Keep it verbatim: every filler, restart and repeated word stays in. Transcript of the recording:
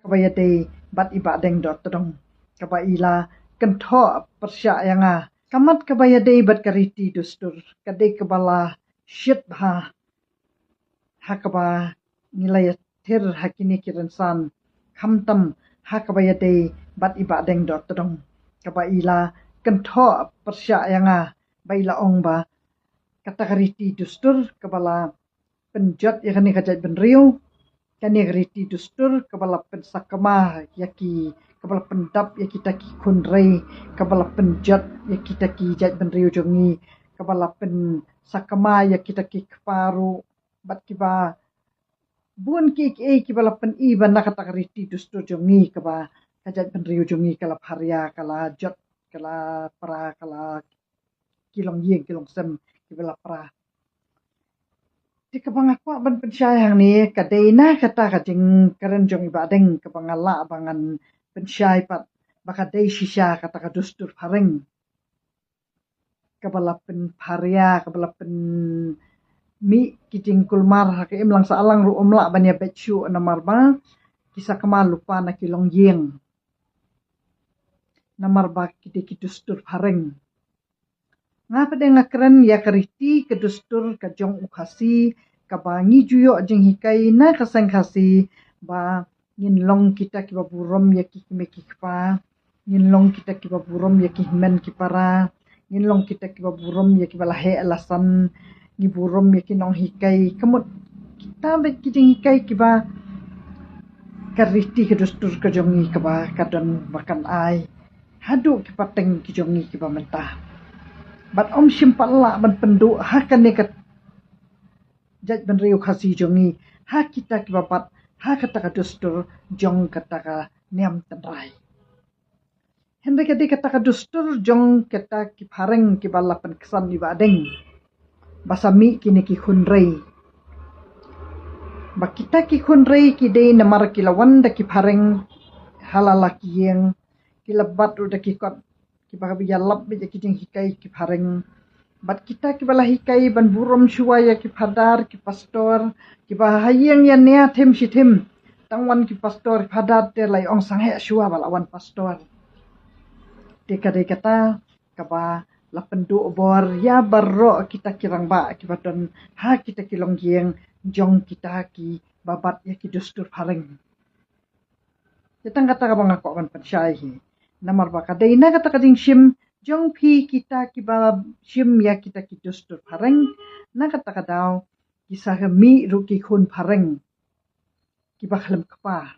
kaba ïadei bad i Bahdeng Dohtdong, kaba i la kynthoh pyrshah ïa nga. Ka mat kaba ïadei bad ka riti dustur ka dei kaba la shit bha ha kaba ngi la ïathir ha kine ki rynsan, khamtam ha kaba ïadei bad i Bahdeng Dohtdong, kaba i la kynthoh pyrshah ïa nga, ba i la ong ba kata ka riti dustur kaba la pynjot ïa kane ka jaitbynriew, kane ka riti dustur kaba la pynsakma ïa ki, kaba la pyndap ïa kita ki khun rei, kaba la pynjot ïa kita ki jaitbynriew jong ngi, kaba la pynsakma ïa kita ki kpa ruh, bad kiba bun kiei kiei kiba la pyni ba na kata ka riti dustur jong ngi kaba ka jaitbynriew jong ngi ka la pharia, ka la jot, ka la pra, ka la, ki longïing ki longsem kiba la pra. Te kaba nga kwah ban pynshai hangne ka dei na kata ka jingkren jong i Bahdeng kaba nga lah ba ngan pynshai pat ba ka dei shisha kata ka dustur phareng kaba la pynpharia, kaba la pynmih ki jingkulmar ha ka imlang sahlang ruh ym lah ban ïabeit shuh namar ba ki sakma lypa na ki longïing, namar ba ki dei ki dustur phareng. Nga pat de nga kren ïa ka riti ka dustur ka jong u Khasi kaba ngi ju ïoh jinghikai na ka seng Khasi ba ngin long kita kiba burom ïa ki kmie ki kpa, ngin long kita kiba burom ïa ki hynmen ki para, ngin long kita kiba burom ïa kiba la heh la san, ngi burom ïa ki nonghikai, ka mut kita beit ki jinghikai kiba ka riti ka dustur ka jong ngi kaba ka don ba kan ai haduh ki pateng ki jong ngi kiba mynta. Bad ym shym pat lah ban pynduh ha kane ka jaitbynriew Khasi jong ngi ha kita kiba bat ha kata ka dustur jong kata ka niam tynrai. Hynrei ka dei kata ka dustur jong kita ki phareng kiba la pynksan i Bahdeng ba sa mih kine ki khun rei. Ba kita ki khun rei ki dei namar ki la wan da ki phareng ha la la ki ïing, ki la bat ruh da ki kot kiba ïalap beit ïa ki jinghikai ki phareng. Bad kita kiba la hikai ban burom shuwa ïa ki phadar ki pastor kiba ha ïing ïa nia thim shi thim. Tang wan ki pastor phadar te la ong sangeh shuwa ba la wan pastor. Te ka dei kata kaba la pynduh bor ïa baroh kita ki rangbah kiba don ha kita ki longïing jong kita kiba bat ïa ki dustur phareng. Te tang kata kaba nga kwah ban pynshai hi. Namar ba ka dei na kata ka jingshim jong phi kita kiba shim ïa kita ki dustur phareng, na kata ka daw ki sa mih ruh ki khun phareng kiba khlem kpa.